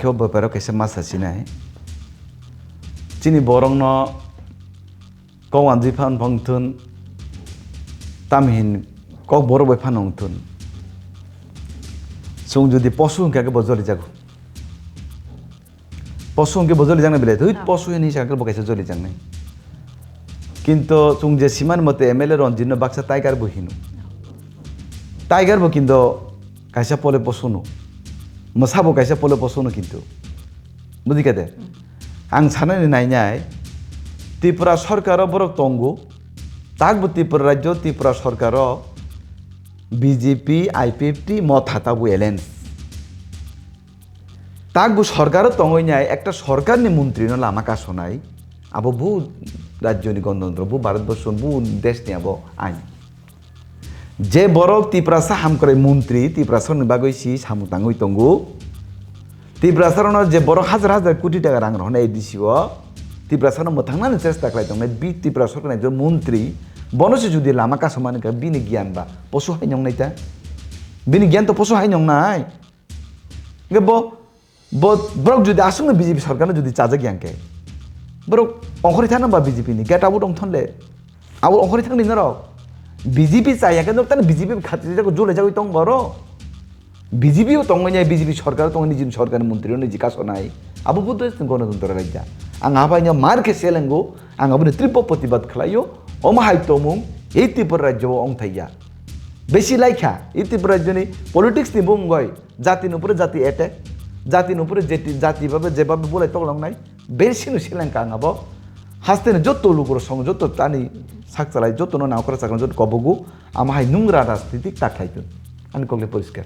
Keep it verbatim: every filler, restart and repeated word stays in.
Khe o beparo kaisa ma sasinai. Chini borokno kok wanjwi phan phang thun, tamhin kok borok bai phan wng thun. Chwng jodi posu hwnkha khe bo joli jago. Posu hwnkhe bo joli jaknai belai, thwi posu hwnwi sakhe bo kaisa joli jaknai. Kinto chwng je simani mote M L A Ranjit no baksa tiger bo hino. Tiger bo kinto kaisa pole posu no. Mwsa bo kaisa pole posu no kinto. Bujikha de? Ang sanani nainai, Tripura sorkaro borok tongo, takbo Tripura rajyo, Tripura sorkaro B J P, I P F T, Motha tabuk alliance. Takbo sorkaro tongwi nai, ekta sorkarni montrino lama kasonai, abo bo rajyoni gonotantro, bo Bharatborsho, bo deshni abo ain. Je borok Tiprasa hamkrai montri, Tiprasarokni bagwi si samung tangwi tongo. Tiprasarokno je borok hajar hajar koti taka rang rohornai A D C o, Tiprasarokno mwthangnani chesta khlai tongnai, bi Tiprasa sorkarni ekjon montri, bono se jodi lama kasomani kha bini giyan ba posu hai nongnai ta? Bini giyan to posu hai nongnai. Hwnkhe bo, bo, borok jodi aswkno B J P sorkarno jodi chajak ya hwnkhe, borok ongkhorwi thangna ba B J P ni? Get out wng thon le. Abo ongkhorwi thangni norok. B J P chaya khe norok tani B J P khatri jago, jole jagwi tong borok. B J P o tongwi nai, B J P sorkar o tongwi nai, nijini sorkarni montri o niji kasonai. Abo bo deshni gonotantro rajya. Ang abaino mar khe selengo, ang aboni tripbo protibad khlaio. Omo hai tongmung ei Tripura rajyo o ongthai ya. Besi laikha, ei Tripura rajyoni politics ni bumung oi. Jati ni upore jati attack, jati ni upore jeti-, jati babe jebabe bulai toklongnai, besi no seleng ka ang abo. Haste ni joto lukurok song, joto tani sak chalai, joto no nangkra chakra, joto kobogo, ama hai nungra rajnitik ta khlai tun. Ani kokle poriskar.